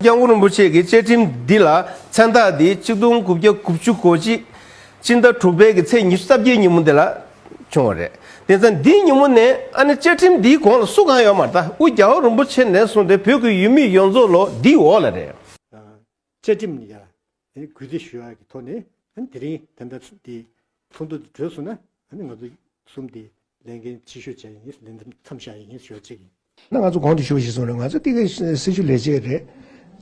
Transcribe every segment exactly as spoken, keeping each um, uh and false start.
སྐྱབས་མགོན་རིན་པོ་ཆེ་གི་བཅའ་ཁྲིམས་འདི་ལ་མཚན་རྟགས་འདི་ཆིག་སྟོང་དགུ་བརྒྱ་དགུ་བཅུ་གོ་གཅིག་སྤྱི་ཟླ་དྲུག་པའི་གི་ཚེས་ཉི་ཤུ་རྩ་བརྒྱད་ཉིན་མོ་འདི་ལ་བྱུང་བ་རེད། དེ་ཙང་འདིའི་ཉིན་མོ་ནས་ཨ་ནི་བཅའ་ཁྲིམས་འདིའི་གོང་ལ་སུ་གང་ཡོད་མ་རེད། ད་དབུ་རྒྱལ་བ་རིན་པོ་ཆེ་ནས་བཟུང་སྟེ་བོད་ཀྱི་ཡུལ་མི་ཡོངས་རྫོགས་ལོ་འདིའི་འོག་ལ་རེད། བཅའ་ཁྲིམས་ནི་ཡ་གུས་བརྩི་ཞུ་ཡག་གི་ཐོག་ནས་དེ་རིང་ད་ལྟ་དེ་ཚོགས་འདུ་དེ་གྲོལ་སོང་ན་ཨ་ནི་ང་ཚོ་གསུམ་དེ་ལས་འགན་ཆེ་ཤོས་བྱས་ཡིན། ལས་མཚམས་བཞག་ཡིན་ཞུ་ཡག་གཅིག་ཡིན། ན་ང་ཚོ་གོང་དུ་ཞུ་བ་ཞིག་སོང་རེད། ང་ཚོ་དེ་ག་སྲི་ཞུ་ལས་བྱེད་རེད།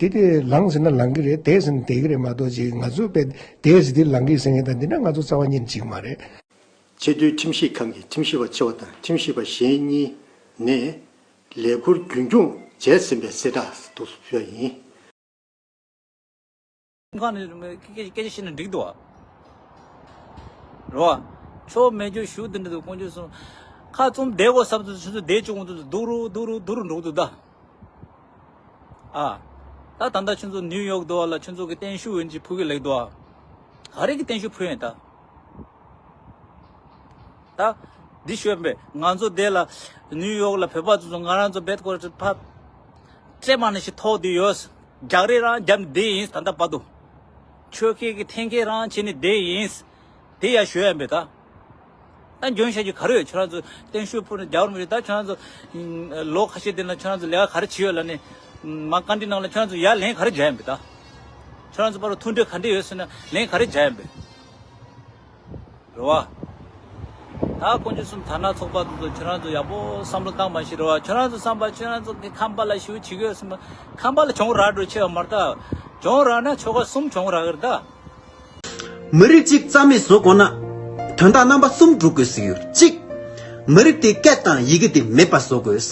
དེ་དེ་ལངས་ཟེར་ན་ལངས་ཀྱི་རེད། བསྡད་ཟེར་ན་བསྡད་ཀྱི་རེད་མ་གཏོགས་ཅིག་ང་ཚོ་བས་བསྡད་ཟེར་དེ་ལངས་ཀྱི་ཟེར་མཁན་དང་འདི་འདྲ་ང་ཚོ་རྩ་བ་ཉིད་ནས་གཅིག་མ་རེད། ཆེས་མཐོའི་ཁྲིམས་ཞིབ་ཁང་གི་ཁྲིམས་ཞིབ་པ་ཆེ་བ་དང་ཁྲིམས་ཞིབ་པ་གཞན་གཉིས་ནས་ལས་ཁུར་རྒྱུན་འཁྱོངས་བྱས་ཟིན་པའི་གསལ་བསྒྲགས་འདུག་ཞུ་བ་ཡིན། ཁང་ནས་སྐད་ཆ་བཤད་ན་འགྲིག་འདུག་རོ། ཆོ་མེད་རྒྱུ་ཞུ་འདི་འདྲ་འདུག་ཀོང་ཇོ་གསུམ། ཁ་བཙུམ་བསྡད་དགོས་བསམ་ཚུལ་ཆུ་ཚོད་བསྡད་བཅུག་འདུག་སྡུག་རུ་སྡུག་རུ་སྡུག་རུ་འགྲོ་གི་འདུག་ད། ཨ། ད་ད་ལྟ་ཁྱོད་ཚོ་ནིའུ་ཡོག་འདུག་ལ་ཁྱོད་ཚོ་གི་བརྟན་བཞུགས་འོན་ཅིག་ཕུལ་གི་ལེགས་འདུག་ག་རེ་གི་བརྟན་བཞུགས་ཕུལ་ཡིན་ད། ད། འདི་ཞུས་པས་ང་ཚོ་དེ་ལ་ནིའུ་ཡོག་ལ་བོད་པ་ཚོ་ཚོ་ང་རང་ཚོ་བེད་ཀོ་ཕ། སྤྲད་མ་ནས་ཞིག་ཐོག་དེ་ཡོད། རྒྱག་རེས་རང་རྒྱབ་བསྡད་ཡིན་ད་ལྟ་བར་དུ། ཆོས་ཁས་ཀྱི་འཐེན་འཁྱེར་རང་བྱས་ནས་བསྡད་ཡིན། དེ་ཡ་ཞུ་ཡ་མེད་ད། ད་འཇོན་ཤ་རྒྱུ་ག་རེ་ཡོད། ཁྱོད་རང་ཚོ་བརྟན་བཞུགས་ཕུལ་ནས་རྒྱག་རུ་མི་རེད། ད་ཁྱོད་རང་ཚོ་ལོ་ཁ་ཤས་དེ་ན་ཁྱོད་རང་ཚོ་ལས་ཀ་ག་རེ་བྱེད་ཡོད་ལ་ནི། མ་བཀའ་འདྲི་ནང་ལ་ཁྱོད་རང་ཚོ་ཡར་ལན་ག་རེ་རྒྱག་ཡ་མེད་ད། ཁྱོད་རང་ཚོ་བར་དུ་མཐུན་སྒྲིལ་ག་འདྲ་ཡོད་ཟེར་ན་ལན་ག་རེ་རྒྱག་ཡ་མེད། རེད་བ། ད་ཀོང་ཇོ་གསུམ་དར་ནག་ཚོགས་པ་དེ་ཚོ་ཁྱོད་རང་ཚོ་ཡག་པོ་བསམ་བློ་བཏང་མ་ཤེས་རེད་བ། ཁྱོད་རང་ཚོ་བསམ་པ་ཁྱོད་རང་ཚོ་གི་ཁམས་པ་ལ་ཞུ་བྱེད་དགོས་སམ། ཁམས་པ་ལ་གྱོང་རག་འགྲོ་ཆེ་བ་མ་རེད་ད། གྱོང་རག་ན་ཆོལ་ཁ་གསུམ་གྱོང་རག་གི་རེད་ད། མི་རིགས་གཅིག་རྩ་མེད་བཟོ་དགོས་ན། དོན་དག་རྣམ་པ་གསུམ་སྒྲུབ་དགོས་ཟེར་ཡོད། གཅིག་མི་རིགས་དེའི་སྐད་དང་ཡི་གེ་དེ་མེད་པ་བཟོ་དགོས།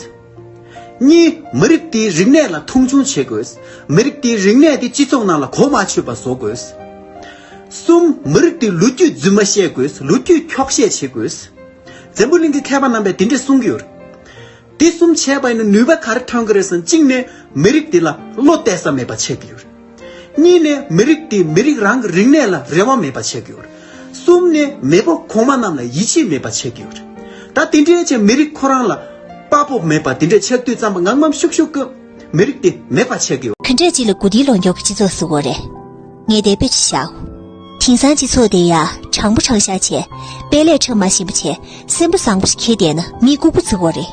གཉིས། མི་རིགས་དེའི་རིག་གནས་ལ་མཐོང་ཆུང་བྱེད་དགོས། མི་རིགས་དེའི་རིག་གནས་དེ་སྤྱི་ཚོགས་ནང་ལ་གོ་མ་ཆོད་པ་བཟོ་དགོས། གསུམ། མི་རིགས་དེའི་ལོ་རྒྱུས་རྫུན་མ་བཤད་དགོས། ལོ་རྒྱུས་འཁྱོག་བཤད་བྱེད་དགོས། འཛམ་བུ་གླིང་གི་མཁས་པ་རྣམ་པས་དེ་འདྲས་གསུང་གི་ཡོད། དེ་གསུམ་བྱས་པ་ཡིན་ན་ནུས་པ་ག་རེ་ཐོན་གི་རེད་ཟེར་ན། གཅིག་ནས་མི་རིགས་དེ་ལ་བློ་གཏད་ས་མེད་པ་ཆགས་ཀྱི་ཡོད། གཉིས་ནས་མི་རིགས་དེས་མི་རིགས་རང་གི་རིག་གནས་ལ་རེ་བ་མེད་པ་ཆགས་ཀྱི་ཡོད། གསུམ་ནས་མེས་པོ་གོང་མ་རྣམས་ལ་ཡིད་ཆེས་མེད་པ་ཆགས་ཀྱི་ཡོད། ད་དེ་འདྲའི་ཆེད་མི་རིགས་ཁོ་རང་ལ་དཔའ་སྤོབས་མེད་པ་དེ་འདྲ་ཆགས་དུས་ཙམ་པ་ངང་ངམ་ཤུགས་ཤུགས་ཀྱིས་མི་རིགས་དེ་མེད་པ་ཆགས་ཀྱི་ཡོད། ག་འདྲས་ཅིག་ལ་མགོ་ལྡིང་ལོག་མཁན་གྱི་སྤྱི་ཚོགས་བཟོ་དགོས་རེད། ངས་དེ་དཔེ་ཅིག་བཞག་དེང་སང་སྤྱི་ཚོགས་དེ་ཡ་དྲང་པོ་དྲང་བཞག་བྱས། དཔེ་ལས་འཁྲབ་མ་ཤེས་པ་བྱས། སེམས་པ་བཟང་པོ་ཞིག་འཁྱེར་བསྡད་ན་མི་ལྐུགས་པ་བརྩི་དགོས་རེད།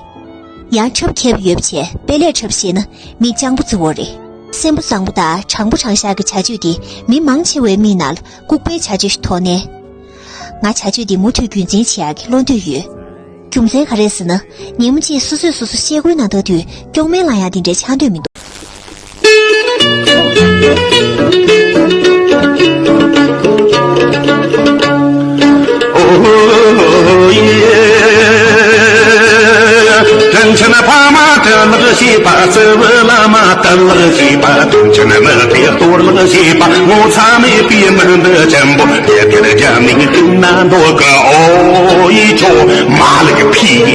ཡང་འཁྲབ་མཁས་པ་ཡོད་པ་བྱས། དཔེ་ལས་འཁྲབ་ཤེས་ན་མི་སྤྱང་པོ་བརྩི་དགོས་རེད། སེམས་པ་བཟང་པོ་དང་དྲང་པོ་དྲང་བཞག་གི་བྱ་སྤྱོད་དེ་མི་མང་ཆེ་བའི་མིག་ནང་ལ་ལྐུགས་པའི་བྱ་སྤྱོད་ཞིག་མཐོང་ནའི། ང་བྱ་སྤྱོད་འདི་མུ་མཐུད་རྒྱུན་འཛིན་བྱེད་ཡག་གི་བློ་འདོད་ཡོད། རྒྱུ་མཚན་ག་རེ་ཟེར་ན། ཉིན་མོ་གཅིག་སོ་སོས་སོ་སོ་ཤེལ་སྒོའི་ནང་ལྟ་དུས་སྐྱོག་མེ་ལངས་ཡག་འདི་འདྲའི་ཆགས་འདོད་མི་འདུག་དྲིན་ཆེན་ཕ་མ་དྲིན་ལག་བཞེས་པ། སྲིད་པའི་བླ་མ་གཏན་ལག་བཞེས་པ། དྲིན་ཆེན་མི་སྡེ་གཏོར་བརླག་བྱས་པ། ངོ་ཚ་མེད་པའི་མི་འདི་ཆེན་པོ། དེ་གར་རྒྱ་མིའི་སྟེང་ན་འདུག་གི། ཨོ་ཡེ་ཁྱོད་མ་ལུག་ཕྱིས།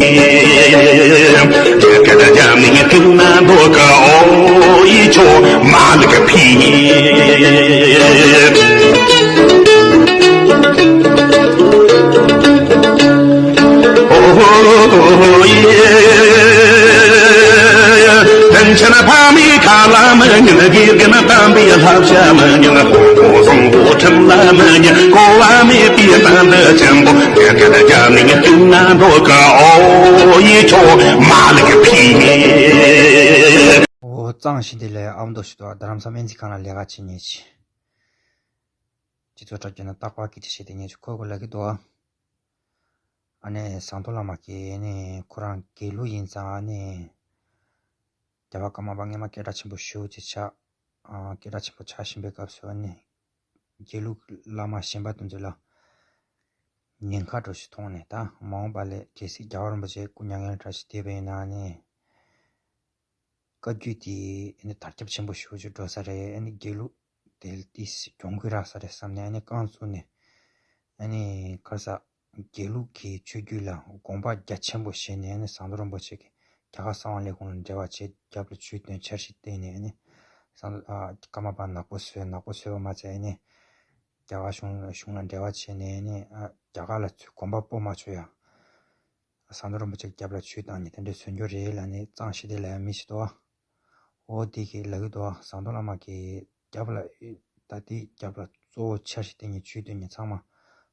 དེ་གར་རྒྱ་མིའི་སྟེང་ན་འདུག་གི། ཨོ་ཡེ་ཁྱོད་མ་ལུག་ཕྱིས། དྲིན་ཆེན་ཕ་མའི་ཁ་ལ་མི་ཉན། དགེ་རྒན་དམ་པའི་བསླབ་བྱ་མི་ཉན། དཔོན་པོ་བཟང་པོ་ཁྲིམས་ལ་མི་ཉན། གོ་བ་མེད་པའི་གཏམ་འདི་ཆེན་པོ། དེ་གར་རྒྱ་མིའི་སྟེང་ན་འདུག་གི། ཨོ་ཡེ་ཁྱོད་མ་ལུག་ཕྱིས། ཨོ་གཙང་ཞི་བདེ་ལ་ཨ་མདོ་ཞིག་འདུག་རྡ་རམ་ས་སྨན་རྩིས་ཁང་ལ་ལས་ཀ་བྱེད་མཁན་ཅིག་སྤྱི་ཚོགས་དྲ་རྒྱ་ནས་རྟག་པར་སྐད་ཆ་བཤད་བསྡད་མཁན་ཅིག་ཁོ་གོ་ལ་གི་འདུག་ཨ་ནི་ཟངས་མདོག་བླ་མ་གིས་ཨ་ནི་ཁོ་རང་དགེ་ལུགས་ཡིན་ཙང་ཨ་ནི་རྒྱ་གར་ཀརྨ་པ་སྔས་མ་སྐད་གྲགས་ཆེན་པོ་ཞེ་པོ་ཅིག་ཆགས། ཨ་སྐད་གྲགས་ཆེན་པོ་ཆགས་བཞིན་པའི་སྐབས་སུ་ཨ་ནི་དགེ་ལུགས་བླ་མ་གཞན་པ་དེ་ཚོ་ལ་ཉེན་ཁ་འདྲ་ཞིག་མཐོང་ནས། ད་མ་འོངས་པ་ལ་གལ་སྲིད་རྒྱལ་བ་རིན་པོ་ཆེ་སྐུ་མྱ་ངན་ལས་འདས་ཤིག་བསྡད་པ་ཡིན་ན་ཨ་ནི། བཀའ་བརྒྱུད་དེ་ནི་དར་ཁྱབ་ཆེན་པོ་ཞེ་པོ་ཅིག་འགྲོ་ས་རེད། ཨ་ནི་དགེ་ལུགས་དེ་ཏིས་གྱོང་གུན་རག་ས་རེད་བསམ་ནས་ཨ་ནི་རྐང་བཙུགས་ནས་ཨ་ནི་ག་རེ་ཟ། དགེ་ལུགས་ཀྱི་ཆོས་བརྒྱུད་ལ་དགོངས་པ་རྒྱ་ཆེན་པོ་བཞེས་ནས་ཨ་ནི་ཟངས་མདོག་རིན་པོ་ཆེ་གིས་རྒྱ་གར་གསང་བ་ལས་ཁུངས་ལ་འབྲེལ་བ་བྱས། རྒྱབ་ལ་ཇུས་འདོན་འཆར་གཞི་བཏིང་ནས་ཨ་ནི་ཟངས་ཨ་ཀརྨ་པ་ནག་པོ་བཟོས། ནག་པོ་བཟོས་པ་མ་ཚད་ཨ་ནི་རྒྱ་གར་གཞུང་གཞུང་ལ་འབྲེལ་བ་བྱས་ནས་ཨ་ནི་ཨ་རྒྱ་གར་ལ་ཚུར་གོམ་པ་སྤོ་མ་ཆོག་ཡ། ཟངས་མདོག་རིན་པོ་ཆེ་རྒྱབ་ལ་ཇུས་བཏང་ནས་དེ་འདྲའི་བཟོ་རྒྱུ་རེད་ལབ་ནས་གཙང་ཞི་བདེ་ལབ་ཡ་མི་ཞིག་འདུག་ཨ། འོ་དེ་གི་ལབ་ཀྱི་འདུག་ཟམ་གདོང་བླ་མ་གི་རྒྱབ་ལ་ད་དེ་རྒྱབ་ལ་གཙོ་བོ་ཆ་ཞིག་བསྟན་མཁན་ཆོས་སྟོན་མཁན་ཚང་མ་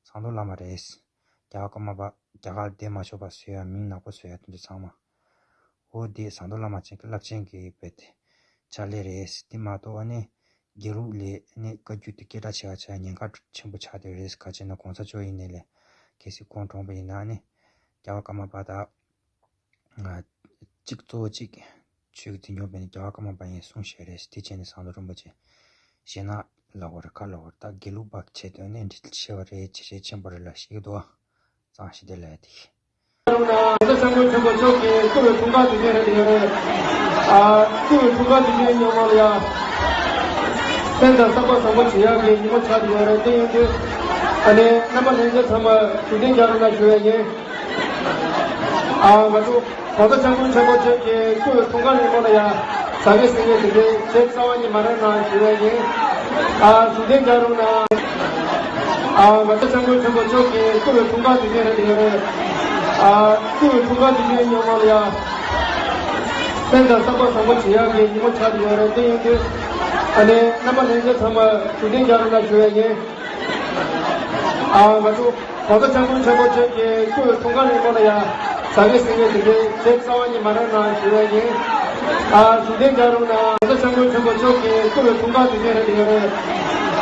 ཟམ་གདོང་བླ་མ་རེད། རྒྱ་གར་ཀརྨ་པ་རྒྱ་གར་བསྡད་མ་ཆོག་པ་བཟོ་ཡ། མིང་ནག་པོ་བཟོ་ཡ་དེ་ཚོ་ཚང་མ། འོ་དེ་ཟམ་གདོང་བླ་མ་ཅན་གྱི་རླབས་ཆེན་གྱི་དཔེ་དེ་ཕྱག་ལས་རེད། དེ་མ་གཏོགས་ཨ་ནི་དགེ་ལུགས་ལས་ནི་བཀའ་བརྒྱུད་དེ་སྐད་གྲགས་ཆེ་བ་ཆགས། ཉེན་ཁ་ཆེན་པོ་ཆགས་བསྡད་རེད། ག་ཅི་ན་གོང་ས་མཆོག་ཡིན་ནའི་ལས། གལ་སྲིད་ཁོང་གྲོངས་པ་ཡིན་ན་ཨ་ནི་རྒྱ་གར་ཀརྨ་པ་དང་། ང་གཅིག་གཙོ་བོ་གཅིག་ཆོས་ཀྱི་འཛིན་སྐྱོང་སྤེལ་ནས་རྒྱ་གར་ཀརྨ་པ་ཡིན་གསུངས་བཞག་རེད། དེ་བྱས་ནས་ཟམ་གདོང་རིན་པོ་ཆེ་ཞེད་སྣང་ལབ་དགོས་རེད། ག་ལབ་དགོས་རེད། ད་དགེ་ལུགས་པ་བྱས་དོན་ནས་འབྲེལ་ཆེ་བ་རེད། བྱས་རྗེས་ཆེན་པོ་རེད་ལབ་བཤད་ཀྱི་འདུག་གཙང་ཞིག་དེ་ལ་ཡ་དེ། གོང་ས་སྐྱབས་མགོན་ཆེན་པོ་མཆོག་གི་སྐུ་བའི་འཁྲུངས་སྐར་དུས་ཆེན་རེད་ཡོད་རེད། ཨ། སྐུ་བའི་འཁྲུངས་སྐར་དུས་ཆེན་སྔོན་མ་ལ་ཡ། སེམས་དང་བསམ་པ་བཟང་པོ་བྱེད་ཡག་གི་ཉིན་མོ་ཆགས་ཀྱི་ཡོད་རེད། དེ་ཡིན་དུས། ཨ་ནི་རྣམ་པ་ལྷན་རྒྱས་ཚང་མ་བཞུགས་གདན་རྒྱག་རོགས་གནང་ཞུ་ཡ་ཡིན། ཨ། ང་ཚོ་གོང་ས་སྐྱབས་མགོན་ཆེན་པོ་མཆོག་གི་སྐུ་བའི་འཁྲུངས་སྐར་ཉིན་མོ་ལ་ཡ། ཟ་ཁང་ཟིན་ཡས་དེ་གའི་བྱས་རྩ་བ་ཉིད་མ་རེད་ན་ཞུ་ཡ་ཡིན། ཨ། བཞུགས་གདན་རྒྱག་རོགས་གནང་། ཨ། གོང་ས་སྐྱབས་མགོན་ཆེན་པོ་མཆོག་གི་སྐུ་བའི་འཁྲུངས་སྐར་དུས་ཆེན་རེད་ཡོད་རེད། ཨ། སྐུ་བའི་འཁྲུངས་སྐར་དུས་ཆེན་སྔོན་མ་ལ་ཡ། སེམས་དང་བསམ་པ་བཟང་པོ་བྱེད་ཡག་གི་ཉིན་མོ་ཆགས་ཀྱི་ཡོད་རེད། དེ་ཡིན་དུས། ཨ་ནི་རྣམ་པ་ལྷན་རྒྱས་ཚང་མ་བཞུགས་གདན་རྒྱག་རོགས་གནང་ཞུ་ཡ་ཡིན། ཨ། ང་ཚོ་གོང་ས་སྐྱབས་མགོན་ཆེན་པོ་མཆོག་གི་སྐུ་བའི་འཁྲུངས་སྐར་ཉིན་མོ་ལ་ཡ། ཟ་ཁང་ཟིན་ཡས་དེ་གའི་བྱས་རྩ་བ་ཉིད་མ་རེད་ན་ཞུ་ཡ་ཡིན། ཨ། བཞུགས་གདན་རྒྱག་རོགས་གནང་། གོང་ས་སྐྱབས་མགོན་ཆེན་པོ་མཆོག་གི་སྐུ་བའི་འཁྲུངས་སྐར་དུས་ཆེན་རེད་ཡོད་རེད།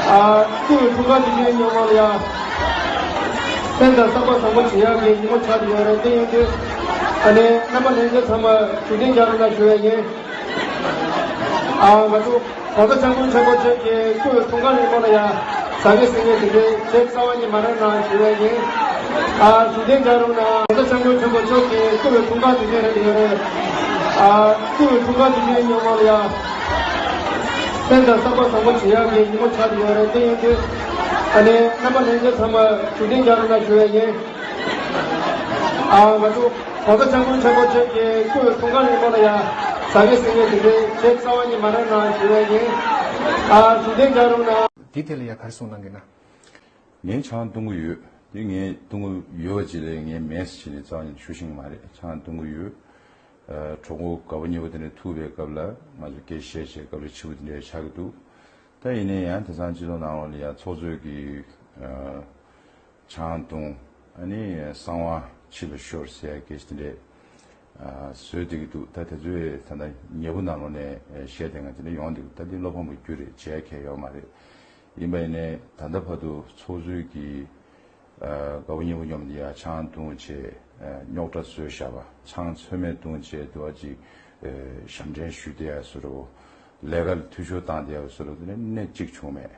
ཨ། སྐུ་བའི་འཁྲུངས་སྐར་དུས་ཆེན་སྔོན་མ་ལ་ཡ། སེམས་དང་བསམ་པ་བཟང་པོ་བྱེད་ཡག་གི་ཉིན་མོ་ཆགས་ཀྱི་ཡོད་རེད། དེ་ཡིན་དུས། ཨ་ནི་རྣམ་པ་ལྷན་རྒྱས་ཚང་མ་བཞུགས་གདན་རྒྱག་རོགས་གནང་ཞུ་ཡ་ཡིན། ཨ། ང་ཚོ་གོང་ས་སྐྱབས་མགོན་ཆེན་པོ་མཆོག་གི་སྐུ་བའི་འཁྲུངས་སྐར་ཉིན་མོ་ལ་ཡ། ཟ་ཁང་ཟིན་ཡས་དེ་གའི་བྱས་རྩ་བ་ཉིད་མ་རེད་ན་ཞུ་ཡ་ཡིན། ཨ། བཞུགས་གདན་རྒྱག་རོགས་གནང་། གོང་ས་སྐྱབས་མགོན་ཆེན་པོ་མཆོག་གི་སྐུ་བའི་འཁྲུངས་སྐར་དུས་ཆེན་རེད་ཡོད་རེད། ཨ། སྐུ་བའི་འཁྲུངས་སྐར་དུས་ཆེན་ཉིན་མོ་ལ་ཡ། སེམས་དང་བསམ་པ་བཟང་པོ་བྱེད་ཡག་གི་ཉིན་མོ་ཆགས་ཀྱི་ཡོད་རེད། དེ་ཡིན་དུས། ཨ་ནི་རྣམ་པ་ལྷན་རྒྱས་ཚང་མ་བཞུགས་གདན་རྒྱག་རོགས་གནང་ཞུ་ཡ་ཡིན། ཨ། ང་ཚོ་གོང་ས་སྐྱབས་མགོན་ཆེན་པོ་མཆོག་གི་སྐུ་བའི་འཁྲུངས་སྐར་ཉིན་མོ་ལ་ཡ། ཟ་ཁང་ཟིན་ཡས་དེ་གའི་བྱས་རྩ་བ་ཉིད་མ་རེད་ན་ཞུ་ཡ་ཡིན། ཨ། བཞུགས་གདན་རྒྱག་རོགས་གནང་། དེའི་ཐད་ལ་ཡ་ག་རེ་གསུངས་གནང་གི་ན། ངས་ཆང་འཐུང་གི་ཡོད། དེ་ངས་འཐུང་གི་ཡོད་པ་ཅིག་ལས་ངས་མེད་ཟེར་ནས་རྩ་བ་ཉིད་ཞུ་ཤེས་ཀྱི་མ་རེད། ཆང་འཐུང་གི་ཡོད། ཨ། གྲོགས་པོ་དགའ་པོ་ཉེ་པོ་དེ་འདྲ་ཐུག་པའི་སྐབས་ལ་ང་ཚོ་སྐད་བཤད་བྱས་སྐབས་རེ་འཕྱི་པོ་དེ་འདྲ་ཆགས་ཀྱི་འདུག་ད་ཡིན་ན་ཡང་དེང་སང་སྤྱི་ཚོགས་ནང་ལོགས་ལ་ཡང་ཚོགས་གཙོས་ཀྱི། ཨ། ཆང་འཐུང་། ཨ་ནི་གསང་བ་ཕྱི་ལ་ཤོར་ཟེར་ཡ་སྐད་ཆ་དེ་འདྲས། ཨ། བཟོས་བསྡད་ཀྱི་འདུག་ད་དེ་ཚོས་ད་ལྟ་ཉེ་པོ་ནང་ལོགས་ནས་བཤད་བསྡད་མཁན་དེ་འདྲ་ཡོང་བསྡད་འདུག་ད་འདི་བློ་ཕམ་གྱི་རྒྱུ་རེད། བྱས་མཁན་ཡོད་མ་རེད། ཡིན་པ་ཡིན་ནའི་ད་ལྟ་བར་དུ་ཚོགས་གཙོས་ཀྱི། ཨ། དགའ་པོ་ཉེ་པོ་མཉམ་དུ་ཡ་ཆང་འཐུང་བྱས། ཨ། རྙོག་དྲ་བཟོས་བཞག་པ། ཆང་ཚོད་མེད་འཐུང་བྱས་དུ་བ་ཅིག་ཨ། ཞབས་འདྲེན་ཞུས་ཏེ་ཡ་བཟོ་འདྲ་བོ། ལས་ཀ་ལ་འཐུས་ཤོར་བཏང་སྟེ་ཡ་བཟོ་འདྲ་བོ་དེ་འདྲ་སྣེ་གཅིག་བྱུང་མེད།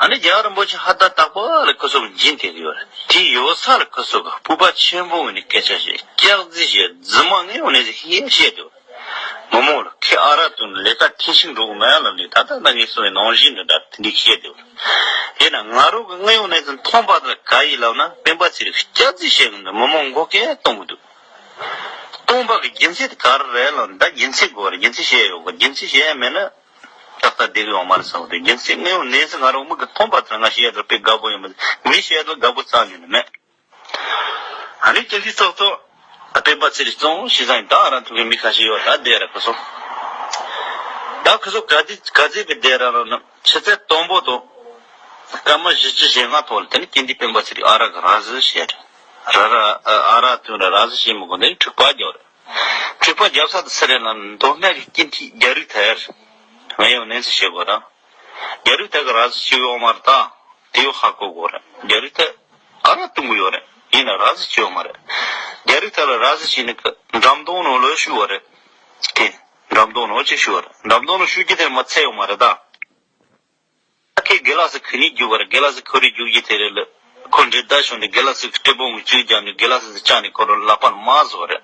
ཨ་ནི་རྒྱལ་བ་རིན་པོ་ཆེ་ཧ་ད་རྟག་པར་ལ་ཁོ་ཚོ་གི་སྦྱིན་བསྡད་ཀྱི་ཡོད་རེད། དེ་ཡོད་ས་ལ་ཁོ་ཚོ་གི་སྤོབས་པ་ཆེན་པོ་ངོས་ནས་སྐད་ཆ་བཤད། སྐྱག་རྫུན་བཤད། རྫུན་མ་ངས་འོ་ནས་ཞིག་ཡེ་བཤད་འདུག་མི་མང་ལ་ཁྱེད་ཨ་རག་འཐུང་ནས་ལས་ཀ་མཐིལ་ཕྱིན་འགྲོ་གི་མེད་ལབ་ནས་ད་ལྟ་ད་ངས་གསུངས་པའི་ནང་བཞིན་འདྲ་འདྲ་དེ་འདྲ་བཤད་འདུག་ཡིན་ན་ང་རང་གི་དངོས་ཡོད་གནས་ཚུལ་མཐོང་པ་དེ་ལ་ག་ཡིན་ལབ་ན། སྤེན་པ་ཚེ་རིང་སྐྱག་རྫུན་བཤད་གི་འདུག་མི་མང་མགོ་སྐོར་གཏོང་གི་འདུག་སྟོང་པ་གི་རྒྱུ་མཚན་དེ་ག་རེ་རེད་ལབ་ན། ད་རྒྱུ་མཚན་དགོས་རེད། རྒྱུ་མཚན་བཤད་ཡོང་གི། རྒྱུ་མཚན་བཤད་ཡ་མེད་ན་ཏག་ཏག་བསྡད་གི་ཡོད་མ་རེད་བསམ་གི་འདུག་རྒྱུ་མཚན་དངོས་ཡོད་གནས་ཚུལ་ང་རང་མིག་གིས་མཐོང་པ་དེ་ང་བཤད་ཡ་དེ་དཔེ་དགའ་པོ་ཡོད་མ་རེད། མི་བཤད་ཡ་དེ་དགའ་པོ་རྩ་ནས་ནི་མེད། ཨ་ནི་སྤྱི་འཐུས་ཚོགས་གཙོ་སྤེན་པ་ཚེ་རིང་གཙོ་བོ་བྱས་ཙང་ད་ང་རང་ཐུག་གི་མི་ཁ་ཤས་ཡོད། ད་བསྡད་ར་ཁོ་ཚོ། ད་ཁོ་ཚོ་ག་ཚོད་ག་ཚོད་གི་བསྡད་ར་རོགས་ན། ཆུ་ཚོད་དང་པོ་དང་། སྐར་མ་བཞི་བཅུ་ཞེ་ལྔ་ཐོག་ལ་དེ་ནི་སྐྱིད་འདི་སྤེན་པ་ཚེ་རིང་ཨ་རག་གི་ར་བཟི་བཤད་ར་ར། ཨ་རག་འཐུང་ར་ར་བཟི་བཤད་མི་དགོས། དེ་ནི་འཁྲུག་པ་རྒྱབ་ར། འཁྲུག་པ་རྒྱབ་ས་དེ་སུ་རེད་ལབ་ན། མདོ་སྨད་ཀྱི་སྐྱིད་འདི་རྒྱ་རིགས་དར་ཡ་རེད། ང་ཡང་གནས་ཚུལ་བཤད་དགོས་ར། རྒྱ་རིགས་དར་གི་ར་བཟི་བྱེད་ཡོད་མ་རེད། ད་དེ་ཡོད་ཧ་གོ་དགོས་ར། རྒྱ་རིགས་དར་ཨ་རག་འཐུང་གི་ཡོད་རེད། ཡིན་ན་ར་བཟི་བྱེད་ཡོད་མ་རེད། རྒྱ་རིགས་དར་ལ་ར་བཟི་བྱེད་ནི་གི་འགྲམ་གདོང་ནང་ལོགས་ཤུ་བ་རེད། དེ་འགྲམ་གདོང་ནང་ཅིག་ཤུ་བ་རེད། འགྲམ་གདོང་ནང་ཤུ་རྒྱུ་དེ་མ་ཚད་ཡོད་མ་རེད་ད། ཁྱེད་དགེ་ལགས་སུ་ཁུ་ནི་རྒྱུག་པར་དགེ་ལགས་སུ་ཁོ་རེ་རྒྱུག་རྒྱུ་དེ་རེད་ལ། ཁོ་འདྲེ་ད་ཤོར་ནས་དགེ་ལགས་སུ་སྤྲེལ་པོ་ངུ་བཅུག་རྒྱབ་ནས་དགེ་ལགས་སུ་བཅག་ནས་ཁོ་རང་ལག་པ་མ་བཟོ་རེད།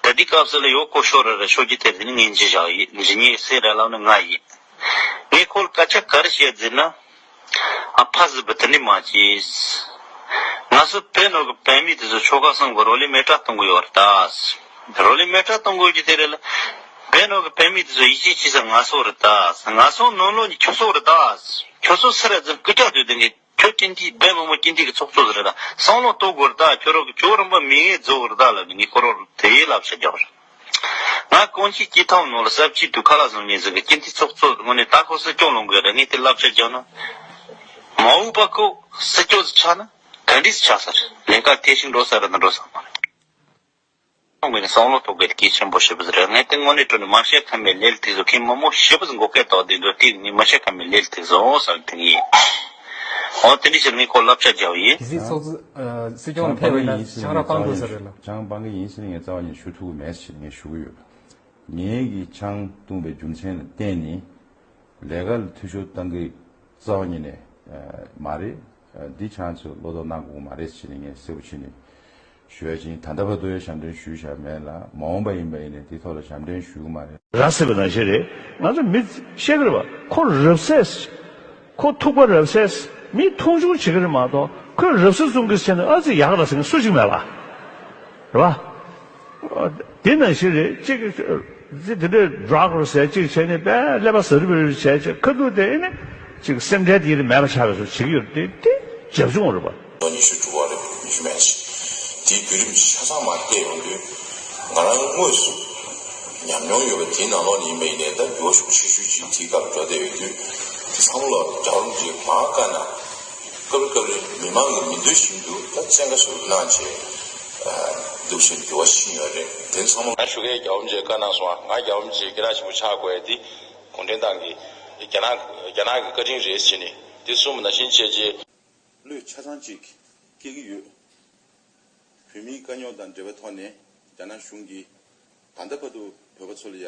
ད་དེ་སྐབས་སུ་ལ་ཡོད་ཁོ་ཤོར་རེད་རེད་ཤོར་རྒྱུ་དེ་རེད། ངས་འཇི་བཞག་ཡིན། འཇི་ཉེ་སེ་རེད་ལབ་ན་ང་ཡིན། ངས་ཁོ་ལ་སྐད་ཆ་ག་རེ་བཤད་ཟེར་ན། ཨ་ཕ་ཟི་བུ་དེ་ནི་མ་གྱིས། ང་ཚོ་བོད་ནང་གི་བོད་མི་དེ་ཚོ་ཆོལ་ཁ་གསུམ་གི་རོ་ལི་མེ་ཏྲ་གཏོང་གི་ཡོད་རེད་ད། རོ་ལི་མེ་ཏྲ་གཏོང་དགོས་རྒྱུ་དེ་རེད་ལ། བོད་ནང་གི་བོད་མི་དེ་ཚོ་ཡིད་ཆེས་བྱེད་ས་ང་ཚོ་རེད་ད། ང་ཚོ་ནང་ལོགས་ནས་ཁྱོད་ཚོ་རེད་ད། ཁྱོད་ཚོ་སུ་རེད་ཟེར་སྐུ་ཅག་དུས་དེ་ངས་ཁྱོད་ཀྲིན་ཏི་བོད་མི་མང་ཀྲིན་ཏི་གི་ཚོགས་གཙོ་ཟེར་རེད་ད། བསམ་བློ་གཏོང་དགོས་རེད་ད། ཁྱོད་རང་གི་ཇོ་རིན་པོ་མི་ངས་རྫོགས་རེད་ད་ལབ་ནས་ངས་ཁོ་རང་དེ་ཡི་ལབ་བྱ་རྒྱག་རེད། ང་ ད་གོང་ཞིག་སྐྱིད་ཐང་ནོར་ལ་ཟབ་ཅིག་ཏུ་ཁ་ལག་བཟང་ངེས་ཟིག་གི་སྐྱིད་མཐའི་ཚོགས་གཙོ་དངོས་གནས་ད་ཁོ་སྲིད་སྐྱོང་ལོང་གི་རེད། ངས་དེ་བསླབ་བྱ་རྒྱག་ན། མ་འོངས་པ་ཁོ་སྲིད་སྐྱོང་ཆགས་ན་ག་འདྲས་ཆགས་ས་རེད། ལས་ཀ་དེ་ཞིག་འགྲོ་ས་རེད་ན་འགྲོ་ས་མ་རེད། ཁོང་གིས་བསམ་བློ་ཐོག་གི་གལ་ཆེན་པོ་ཞེ་པོ་ཟིག་རེད། ངས་དེ་དངོས་གནས་དྲང་གནས་མ་བཤད་ཁ་མེད་ལས་ལ་ཐུག་སོང་། ཁྱེད་མི་མང་ཞེ་པོ་ཟིག་མགོ་སྐད་བཏང་དེ་འདུག་དེ་ངས་མ་བཤད་ཁ་མེད་ལས་ལ་ཐུག་སོང་ཟེར་དེ་ཡིན། འོ་དེ་འདྲ་བྱས་ངས་ཁོ་བསླབ་བྱ་རྒྱག་ཡིན། གལ་སྲིད་ཚོགས་གཙོ་ཨ་སྲིད་སྐྱོང་ལ་ཕེབས་པ་ཡིན་ན་ཆང་རག་སྤང་དགོས་ས་རེད་ལ། ཆང་སྤང་གི་ཡིན་ཟེར་ངས་རྩ་བ་ཉིད་ཞུ་ཐུབ་ཀྱི་མེད་ཟེར་ངས་ཞུ་གི་ཡོད། ངས་ཀྱིས་ཆང་བཏུང་བའི་རྒྱུ་མཚན་ལ་བརྟེན་ནས་ལས་ཀ་ལ་འཐུས་ཤོར་བཏང་གི་རྩ་བ་ཉིད་ནས་ཨ་མ་རེད། ཨ་འདི་ཆང་ཚོས་བློ་དོགས་གནང་དགོས་མ་རེད་ཟེར་ནས་ངས་གསལ་པོ་བྱས་ནས་ཞུ་ཡ་ཅིག་ཡིན། ད་ལྟ་བར་དུ་ཡང་ཞབས་འདྲེན་ཞུས་བཞག་མེད་ལ། མ་འོངས་པ་ཡིན་པ་ཡིན་ནའི་དེ་ཐོག་ལ་ཞབས་འདྲེན་ཞུ་གི་མ་རེད། ར་ཟེར་བ་ནང་བཞིན་རེད། ང་ཚོ་མི་ཤེས་ཀྱི་རེད་པ། ཁོ་རབ་གསལ། ཁོ་ཐུག་པ་རབ་གསལ། མི་མཐོང་ཆུང་བྱེད་ཀྱི་རེད་མ་གཏོགས་ཁོས་རབ་གསལ་བཟུང་གི་བྱས་ནས་ཨ་ཙི་ཡག་ར་ཟེར་མཁན་སུ་གཅིག་མེད་པ། རེད་པ། དེ་ནང་བཞིན་རེད། གཅིག་ཙི་དེ་འདྲའི་ཌྲག་རུ་ཟས་གཅིག་བྱས་ནས་པས་ཀླད་པ་ཟ་རུ་བར་བྱས་བྱས་ཁ་ཐུག་དེ་ནི་གཅིག་སེམས་ཁྲལ་དེ་ཡིན་མེད་པ་ཆགས་པའི་བཟོ་བྱེད་ཀྱི་ཡོད་རེད། དེ་དེ་རྒྱབ་ལྗོངས་རེད་པ། ལོ་ཉི་ཤུ་དྲུག་པ་རེད། ཉི་ཤུ་མན་ཆད་དེའི་བརྒྱུད་རིམ་ཆ་ཚང་མར་བལྟས་ཡོང་དུས་ང་རང་དངོས་སུ་ཉམས་མྱོང་ཡོད་པ་དེའི་ནང་ལོགས་ནས་ཡིན་པ་ཡིན་ནའི་ད་འགྱུར་བ་ཤུགས་ཆེ་ཤོས་ཅིག་དེའི་སྐབས་འགྲོ་བསྡད་ཡོད་དུས་དེ་ཚང་མ་ལ་རྒྱལ་བ་རིན་པོ་ཆེས་མར་བཀའ་གནང་། སྐབས་རེ་སྐབས་རེ་མི་མང་གི་མི་འདོད་བཞིན་དུ་ད་བཙན་བཀའ་ཟུར་གནང་བྱས་འདུག་བཞིན་འགྱུར་བ་ཕྱིན་ཡོད་རེད། དེ་ཚང་མ་ང་ཞུ་གས་རྒྱལ་བ་རིན་པོ་ཆེས་བཀའ་གནང་སོང་། ང་རྒྱལ་བ་རིན་པོ་ཆེའི་སྐད་གྲགས་ཆེན་པོ་ཆགས་དགོས་ཡ་དེ་གུང་ཁྲན་ཏང་གི་རྒྱ་ནག་རྒྱ་ནག་གི་བཀའ་དྲིན་རེད་ཟེར་ནས་དེ་གསུངས་པ་ནང་བཞིན་བྱས་རྗེས། བློས་ཆ་ཚང་ཅིག་སྐྱེ་གི་ཡོད། བོད་མིའི་དཀའ་རྙོག་དང་འབྲེལ་བའི་ཐོག་ནས་རྒྱ་ནག་གཞུང་གིས་ད་ལྟ་བར་དུ་བོད་པ་ཚོ་ལ་ཡ་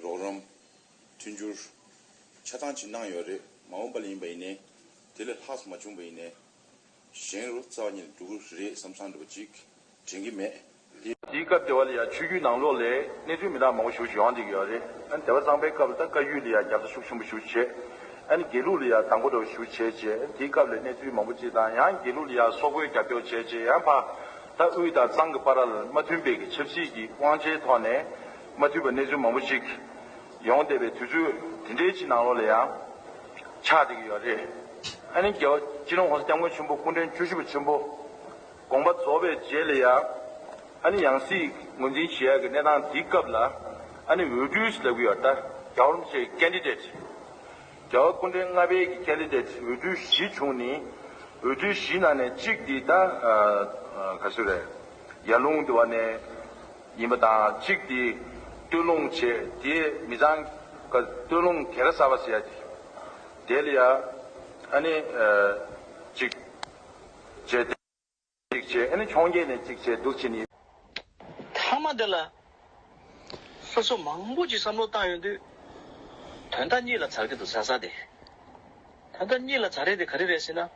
རོགས་རམ། མཐུན་འགྱུར་ཆ་ཚང་ཅིག་གནང་ཡོད་རེད། མ་འོངས་པ་ལ་ཡིན་པ་ཡིན་ནའི་དེ་ལས་ལྷག་མ་བྱུང་བ་ཡིན་ནའི་གཞན་རུ་རྩ་བ་ཉིད་ནས་འགྲོ་གི་རེད་བསམ་བསམ་འདྲ་བོ་ཅིག་དྲན་གྱི་མེད། དེའི་སྐབས་དེ་བ་ལ་ཡང་ཆོས་བརྒྱུད་ནང་ལོགས་ལས་གནས་ཚུལ་མི་འདྲ་མང་པོ་ཞེ་པོ་ཅིག་ཡོང་བསྡད་ཀྱི་ཡོད་རེད། ཨ་ནི་སྡེ་པ་གཙང་པའི་སྐབས་ལ་ད་བཀའ་བརྒྱུད་ལ་ཡང་རྒྱབ་སྐྱོར་ཤུགས་ཆེན་པོ་ཞེ་པོ་ཅིག་བྱས། ཨ་ནི་དགེ་ལུགས་ལ་ཡང་དང་པོ་འདྲ་བོ་ཞེ་པོ་ཅིག་བྱས་རྗེས་དེའི་སྐབས་ལ་གནས་ཚུལ་མང་པོ་ཅིག་དང་། ཡང་དགེ་ལུགས་ལ་ཡང་སོག་པོའི་རྒྱབ་སྐྱོར་བྱས་རྗེས་ཡང་ཕར་ད་དབུས་དང་གཙང་གི་བར་ལ་མ་མཐུན་པའི་གི་ཆབ་སྲིད་ཀྱི་དབང་ཆའི་ཐོག་ནས་མ་མཐུན་པའི་གནས་ཚུལ་མང་པོ་ཅིག་ཡོང་བསྡད་པའི་དུས་ཚོད་དེ་འདྲའི་ཅིག་ནང་ལོགས་ལ་ཡང་ཆགས་བསྡད་ཀྱི་ཡོད་རེད། ཨ་ནི་རྒྱལ་བ་སྤྱི་ནོར་༸གོང་ས་༸སྐྱབས་མགོན་ཆེན་པོ་སྐུ་ཕྲེང་བཅུ་བཞི་པ་ཆེན་པོ་དགོངས་པ་རྫོགས་པའི་རྗེས་ལ་ཡང་ཨ་ནི་ཡང་སྲིད་ངོས་འཛིན་བྱེད་ཡག་གི་གནས་སྟངས་དེའི་སྐབས་ལ་ཨ་ནི་འོས་སྤྲུལ་ཟེར་ལབ་ཀྱི་ཡོད། ད་རྒྱལ་བ་རིན་པོ་ཆེའི་ཀེན་ཌི་ཌེ་ཊི། རྒྱལ་བ་སྐུ་ཕྲེང་ལྔ་པའི་གི་ཀེན་ཌི་ཌེ་ཊི་འོས་སྤྲུལ་བཞི་བྱུང་ནས་འོས་སྤྲུལ་བཞི་ནང་ནས་གཅིག་དེ་ད་ཨ་ཨ་ག་ཚོད་རེད། ཡར་ཀླུང་དེ་བ་ནས་ཡིན་པ་དང་། གཅིག་དེ་སྟོད་ལུང་བྱས། དེ་མི་ཚང་ག་སྟོད་ལུང་རྒྱལ་ཁ་གསར་པ་ཟེར་ཡ་དེ། དེ་ལ་ཡ་ཨ་ནི་ཨ་གཅིག་བྱས། དེ་གཅིག་བྱས། ཨ་ནི་འཕྱོངས་རྒྱས་ནས་གཅིག་བྱས་འདུག་བྱས་ནས། མཐའ་མ་དེ་ལ་སོ་སོ་མང་པོ་ཅིག་བསམ་བློ་བཏང་ཡོང་དུས་དོན་དག་གཉིས་ལ་ཚར་གྱི་འདུག་ཟ་ཟ་དེ། དོན་དག་གཉིས་ལ་ཚར་རེད་དེ་ག་རེ་རེད་ཟེར་ན།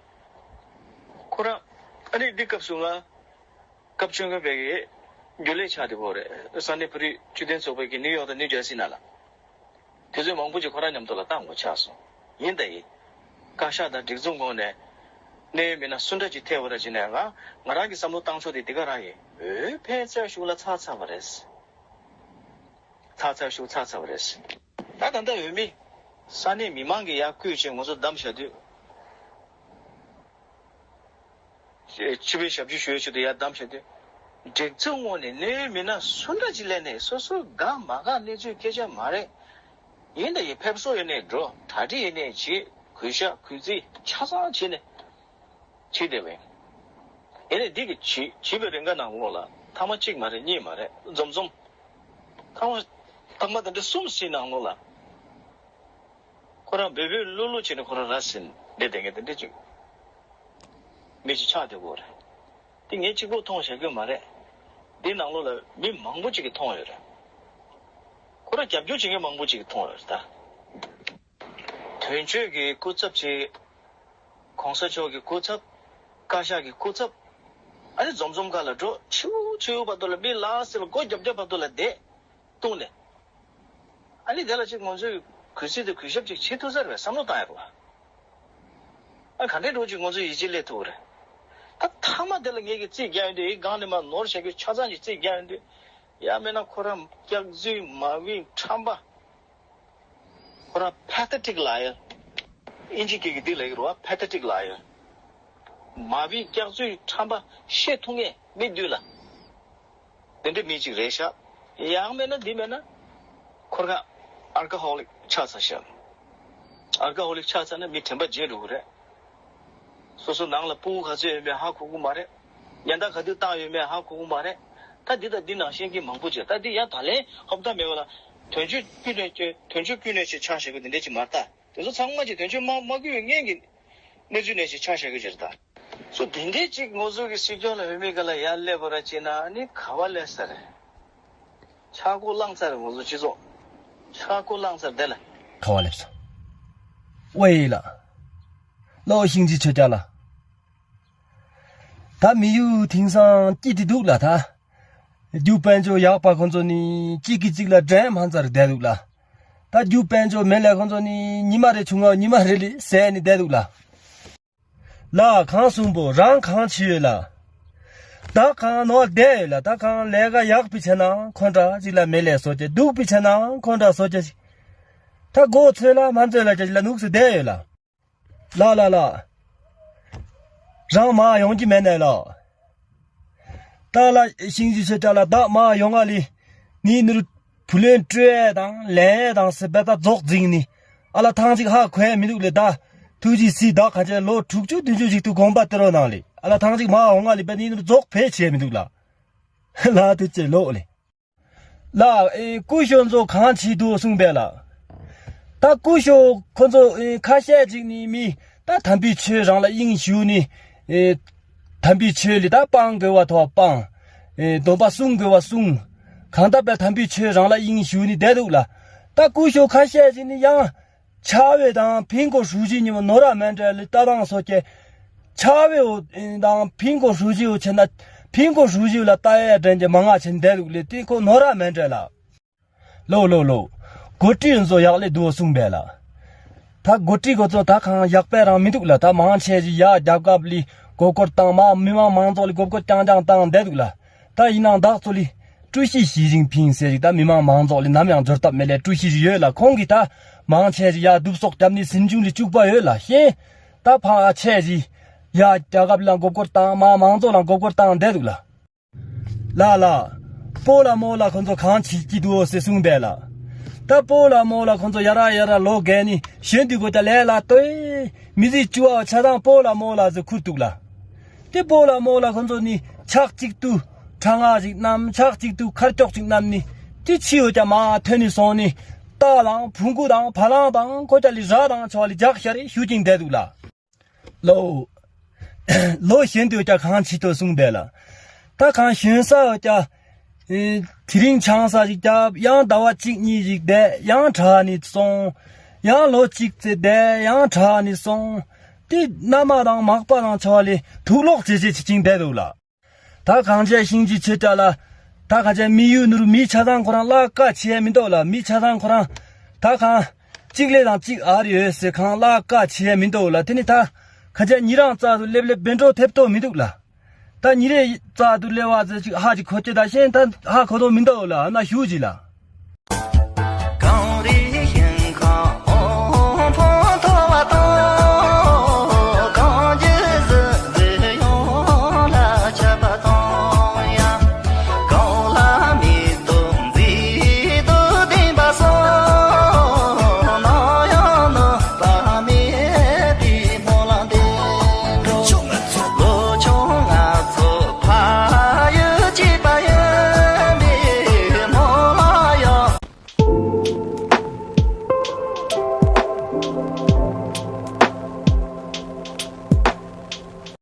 ཁོ་རང་ཨ་ནི་འདི་སྐབས་སུ་ང་སྐབས་བཅོ་ལྔ་པའི་གི་རྒྱུན་ལས་ཆགས་བསྡད་ཡོད་རེད། ས་གནས་བོད་རིགས་སྤྱི་མཐུན་ཚོགས་པའི་གི་ནིའུ་ཡོག་དང་ནིའུ་ཇར་སི་ནང་ལ། དུས་ཚོད་མང་པོ་ཅིག་ཁོ་རང་མཉམ་དུ་ལ་བཏང་དགོས་ཆགས་སོང་། ཡིན་ད་ཡིན། བཀའ་ཤག་དང་སྒྲིག་འཛུགས་ངོས་ནས་གནད་ཡོད་མི་སྣ་སུ་འདྲ་ཅིག་ཐད་པ་ར་ཅིག་ནས་ང་ང་རང་གི་བསམ་བློ་བཏང་ཕྱོགས་དེ་འདི་ག་རང་ཡིན། འོས་འཕེན་ཚད་ཤུགས་ལ་ཚར་ཚར་བ་རེད། ཚར་ཚར་ཤུགས་ཚར་ཚར་བ་རེད། ད་ད་ལྟ་འོས་མི་ས་གནས་མི་མང་གིས་ཡར་བསྐོས་བྱས་ང་ཚོ་བདམས་བཞག་དུས། སྤྱི་པའི་ཞབས་ཕྱི་ཞུ་ཡའི་ཆེད་དུ་ཡར་བདམས་བྱས་དུས། སྒྲིག་འཛུགས་ངོས་ནས་གནད་ཡོད་མི་སྣ་སུ་འདྲ་ཅིག་སླེབས་ནས་སོ་སོ་དགའ་མ་དགའ་གནས་ཚུལ་སྐད་ཆ་མ་རེད། ཡིན་ད་ཡིན་ཕེབས་བསུ་ཡིན་ནའི་འགྲོ། གྲ་སྒྲིག་ཡིན་ནའི་བྱེད། གུས་ཞབས་གུས་བརྩི་ཆ་ཚང་བྱས་ནས་བྱེད་བསྡད་པ་ཡིན། ཡིན་ནའི་འདི་གི་བྱེད་བྱེད་པའི་རིང་ག་ནང་ལོགས་ལ་ཐ་མ་གཅིག་མ་རེད། གཉིས་མ་རེད། འཛོམས་འཛོམས། ཐ་མ་ཐ་མ་དེ་འདྲ་གསུམ་ཞིག་ནང་ལོགས་ལ། ཁོ་རང་འབོད་འབོད་བླུག་བླུག་བྱས་ནས་ཁོ་རང་ར་ཟིན་བསྡད་བསྡད་མཁན་དེ་འདྲ་ཅིག་མི་ཞིག་ཆགས་བསྡད་ཡོད་རེད། དེ་ངས་གཅིག་པོ་མཐོང་བཞག་གི་མ་རེད། འདི་ནང་ལོགས་ལ་མི་མང་པོ་ཅིག་གིས་མཐོང་ཡོད་རེད། ཁོ་རང་རྒྱབ་སྐྱོར་བྱེད་མཁན་མང་པོ་ཅིག་གིས་མཐོང་ཡོད་རེད་ད། དོན་གཅོད་ཀྱི་སྐུ་ཚབ་བྱས། གོང་ས་མཆོག་གི་སྐུ་ཚབ། བཀའ་ཤག་གི་སྐུ་ཚབ། ཨ་ནི་འཛོམས་འཛོམས་སྒང་ལ་འགྲོ། ཆེའུ་ཆེའུ་བར་དུ་ལ་མི་ལ་སེ་ལ་སྒོ་རྒྱབ་རྒྱབ་བར་དུ་ལ་བསྡད། བཏུང་ནས། ཨ་ནི་དེ་ལ་ཅིག་ང་ཚོས་གུས་བརྩི་དང་གུས་ཞབས་ཅིག་བྱེད་ཐུབ་ས་རེད་བསམ་བློ་བཏང་ཡ་རེད་བ། ཨ་ག་འདྲའི་འགྲོ་ཅིག་ང་ཚོ་ཡིད་ཆེས་སླེབས་ཐུབ་རེད། ད་མཐའ་མ་དེ་ལ་ངེད་ཀྱིས་རྩིས་རྒྱག་ཡོང་དུས། ཨེ་སྒང་ནས་མར་ནོར་བཞག་རྒྱུ་ཆ་ཚང་ཅིག་རྩིས་རྒྱག་ཡོང་དུས། ཡང་མིན་ན་ཁོ་རང་སྐྱག་རྫུན་མ་བིང་ཁྲམ་པ། ཁོ་རང་pathetic liar། ཨིན་ཇི་སྐད་ཀྱི་འདི་ལ་ཡོད་རེད་བ། pathetic liar། མ་བིང་སྐྱག་རྫུན་ཁྲམ་པ། བཤད་ཐུབ་མཁན་མི་འདུག་ལ། དེ་འདྲའི་མི་གཅིག་རེད་ཤག་ཡང་མེད་ན་འདི་མེད་ན། ཁོ་རང་ཨལ་ཀོ་ཧོ་ལིག་ཆགས་ཚར་ཤག་ཨལ་ཀོ་ཧོ་ལིག་ཆགས་ཚར་ན་མི་དྲན་པ་བརྗེད་འགྲོ་གི་རེད། སོ་སོ་ནང་ལ་ཕྲུ་གུ་ག་ཚོད་ཡོད་མེད་ཧ་གོ་གི་མ་རེད། ཉེན་བརྡ་ག་དུས་བཏང་ཡོད་མེད་ཧ་གོ་གི་མ་རེད། ད་འདི་དང་འདི་ནང་བཤད་མཁན་མང་པོ་བྱས། ད་འདི་ཡང་ད་ལན་ཧོབ་ད་མེད་པ་ལ། དོན་གཅོད་ཀུན་ནས་དོན་གཅོད་ཀུན་ནས་ཆེ་ཆགས་བྱེད་དགོས་དེ་འདྲས་ཅིག་མ་རེད་ད། དེ་ཚོ་ཚང་མ་ཅིག་དོན་གཅོད་མ་མ་དགོས་པའི་སྔོན་གྱི་གནས་ཚུལ་ནས་ཅིག་ཆགས་བྱེད་དགོས་ཅིག་རེད་ད། སོ་དེ་འདྲས་ཅིག་ང་ཚོ་གི་སྲིད་སྐྱོང་ལ་འོས་མི་ག་ལ་ཡར་སླེབས་པ་ར་བྱས་ན་ཨ་ནི་ག་བ་སླེབས་ས་རེད། ཆག་སྒོ་བསླངས་ཚར་རེད་ང་ཚོ་སྤྱི་ཚོགས། ཆག་སྒོ་བསླངས་ཚར་བསྡད་ལ། ག་བ་སླེབས་སོང་། ཝེ་ལ། ལོ་ཤིང་རྗེ་ཆོས་རྒྱལ་ལགས། ད་མི་ཡུལ་དེང་སང་སྐྱིད་དེ་འདུག་ལ་ད། རྒྱུ་དཔལ་འབྱོར་ཡག་པ་ཁོ་ཚོ་ནི་གཅིག་གིས་གཅིག་ལ་འགྲན་མ་ཚར་བསྡད་འདུག་ལ། ད་རྒྱུ་དཔལ་འབྱོར་མེད་ལས་ཁོ་ཚོ་ནི་ཉི་མ་རེ་ཆུང་ངུ་ཉི་མ་རེ་ལས་ཟད་ནས་བསྡད་འདུག་ལ། ལ་གང་གསུང་པོ་རང་གང་བྱེད་ཡོད་ལ། ད་གང་ནོར་བསྡད་ཡོད་ལ། ད་གང་ལས་ཀ་ཡག་པའི་ཆ་ན་ཁོ་འདྲ་ཅིག་ལ་མེད་ལས་བཟོ་རྒྱུ། སྡུག་པའི་ཆ་ན་ཁོ་འདྲ་བཟོ་རྒྱུ་ཞིག་ད་མགོ་ཚོས་ལ་མ་འཛོལ་ལ་ཅིག་ལ་ནུག་སེ་བསྡད་ཡོད་ལ། ལ་ལ་ལ། རང་མ་ཡོང་གི་མེད་ནས་ལ། ད་ལ་ཤིང་ཇི་ཆེ་ཏྲ་ལ་བདག་མ་ཡོང་ང་ལི། ནི་ནུར་བུ་ལོན་སྤྲོད་དང་ལེན་དང་སེ་བེ་ད་རྫོགས་འཛིང་ནི། ཨ་ལ་ཐང་ཅིག་ཧ་གོ་ཡ་མི་འདུག་ལེ་ད། ཐུགས་རྗེ་སི་བདག་ཁ་ཆེ་ལོ་དྲུག་ཅུ་བདུན་ཅུ་ཞིག་ཏུ་དགོངས་པ་སྟེར་རོ་ནང་ལེ། ཨ་ལ་ཐང་ཅིག་མ་འོང་ང་ལེ་བེ་ནི་ནུར་རྫོགས་ཕེ་ཆེ་མི་འདུག་ལ། ལ་དུ་ཅེ་ལོ་ལེ། ལ་ཨེ་སྐུ་ཞབས་ཚོ་གང་བྱེད་དུ་གསུངས་པས་ལ། ད་སྐུ་ཞབས་ཁོ་ཚོ་ཨེ་ཁ་ཤས་ཅིག་ནི་མི་ད་དམ་པའི་ཆོས་རང་ལ་དབྱིངས་ཞུགས་ནི། ཨེ་དམ་པའི་ཆོས་ལ་ད་སྤང་དགོས་པ་ཐོག་སྤང་། ཨེ་སྡོམ་པ་སྲུང་དགོས་པ་སྲུང་། གང་ལྟར་པའི་དམ་པའི་ཆོས་རང་ལ་དབྱིངས་ཞུགས་ནི་བསྡད་འདུག་ལ། ད་སྐུ་ཞབས་ཁ་ཤས་ཅིག་ནི་ཡང་། ཆ་བོད་དང་ཕིང་གོ་ཧྲུའུ་ཅི་གཉིས་པོ་ནོ་ར་མན་ཏྲ་ལི་ལྟ་སྟངས་སོགས་ཀྱི། ཆ་བོད་དང་ཕིང་གོ་ཧྲུའུ་ཅི་བོ་ཆེ་ན། ཕིང་གོ་ཧྲུའུ་ཅི་བོ་ལ་ལྟ་ཡ་དྲན་གྱི་མང་ང་ཆེན་བསྡད་འདུག་ལེ་དེ་ཁོ་ནོ་ར་མན་ཏྲ་ལ། ལོ་ལོ་ལོ། འགོ་ཁྲིད་ཚོ་ཡག་ལེ་འདུག་གསུངས་པས་ལ། ད་འགོ་ཁྲིད་ཁོ་ཚོ་ད་གང་ཡག་པས་རང་མི་འདུག་ལ། ད་མང་ཆེ་ཞིག་ཡ་རྒྱབ་ཁབ་ལི་མགོ་སྐོར་བཏང་མ་མི་མང་མང་ཚོགས་ལི་མགོ་སྐོར་རྐྱང་རྐྱང་བཏང་བསྡད་འདུག་ལ། ད་ཡིན་ནའང་བདག་ཚོ་ལི། ཀྲུའུ་ཞི་ཞི་ཅིན་ཕིང་ཟེར་ཞིག་ད་མི་མང་མང་ཚོགས་ལི་ནམ་ཡང་འབྱོར་ཐབས་མེད་ལས་ཀྲུའུ་ཞི་ཞིག་ཡོད་ལ། ཁོང་གིས་ད་མང་ཆེ་ཞིག་ཡ་སྡུག་སོག་རྒྱབ་ནི་ཟིན་ཆུང་ལི་བཅུག་པ་ཡོད་ལ་ཤེས། ད་ཕ་ཨ་ཆེ་ཞིག་ཡ་རྒྱ་གབ་ལ་མགོ་སྐོར་བཏང་མ་མང་ཚོགས་ལ་མགོ་སྐོར་བཏང་བསྡད་འདུག་ལ། ལ་ལ། སྤོ་ལ་མོ་ལ་ཁོང་ཚོ་གང་བྱེད་ཀྱི་འདུག་ཟེར་གསུངས་པས་ལ། ད་སྤོ་ལ་མོ་ལ་ཁོང་ཚོ་ཡ་ར་ཡ་ར་ལོ་རྒས་ནི་གཞོན་དུས་གོ་ད་ལས་ལ་ལྟོས། མི་ཚེ་བཅུ་བ་ཆ་ཚང་སྤོ་ལ་མོ་ལ་ཟེར་ཁུར་འདུག་ལ། དེ་སྤོ་ལ་མོ་ལ་ཁོང་ཚོ་ནི་ཕྱག་གཅིག་ཏུ་གྲང་ངར་ཞིག་བསྣམས། ཕྱག་གཅིག་ཏུ་ཁར་ཀྱོག་ཅིག་བསྣམས་ནི། དེ་ཕྱི་ཡོད་ཀྱང་མ་ཐོན་ནི་སོང་ནི། རྟ་དང་བོང་གུ་དང་བ་ལང་དང་ཁོ་ཀྱ་ལི་ར་དང་ཆོ་ལི་ལྗགས་ཤར་རེ་ཞུ་ཅིང་བསྡད་འདུག་ལ། ལོ། ལོ་གཞོན་དུ་ཀྱ་གང་བྱེད་དོ་གསུངས་པས་ལ། ད་གང་གཞོན་ས་ཀྱ། དེ་རིང་ཆང་ས་ཞིག་བརྒྱབ། ཡང་ཟླ་བ་གཅིག་གཉིས་ཞིག་བསྡད། ཡང་དྲག་ནི་སོང་། ཡང་ལོ་གཅིག་ཙེ་བསྡད། ཡང་དྲག་ནི་སོང་། དེ་མནའ་མ་དང་མག་པ་དང་ཆ་བ་ལས་དུག་ལོག་ཇེ་ཇེ་ཆེ་ཅིང་བསྡད་འདུག་ལ། ད་གང་བྱས་ཤིང་ཅི་ཆེ་དྲག་ལ། ད་གང་བྱས་མི་ཡུལ་ནུར་མི་ཆ་ཚང་ཁོ་རང་བརླག་དཀའ་བྱས་མི་འདུག་ལ། མི་ཆ་ཚང་ཁོ་རང་ད་གང་གཅིག་ལས་དང་གཅིག་ཨར་ཡོད་ཟེར་གང་བརླག་དཀའ་བྱས་མི་འདུག་ལ། དེ་ནི་ད་གང་བྱས་ཉི་རང་རྩ་དུ་སླེབས་སླེབས་བེ་འགྲོ་ཐེབས་ཏོ་མི་འདུག་ལ། ད་ཉི་རེ་རྩ་དུ་སླེབས་བ་ཟེར་ཅིག་ཧ་ཅིག་གོ་ཅེ་ད་ཤེན་ད་ཧ་གོ་དོ་མི་འདུག་ལ། ཨ་ན་ཞུ་ཅི་ལ།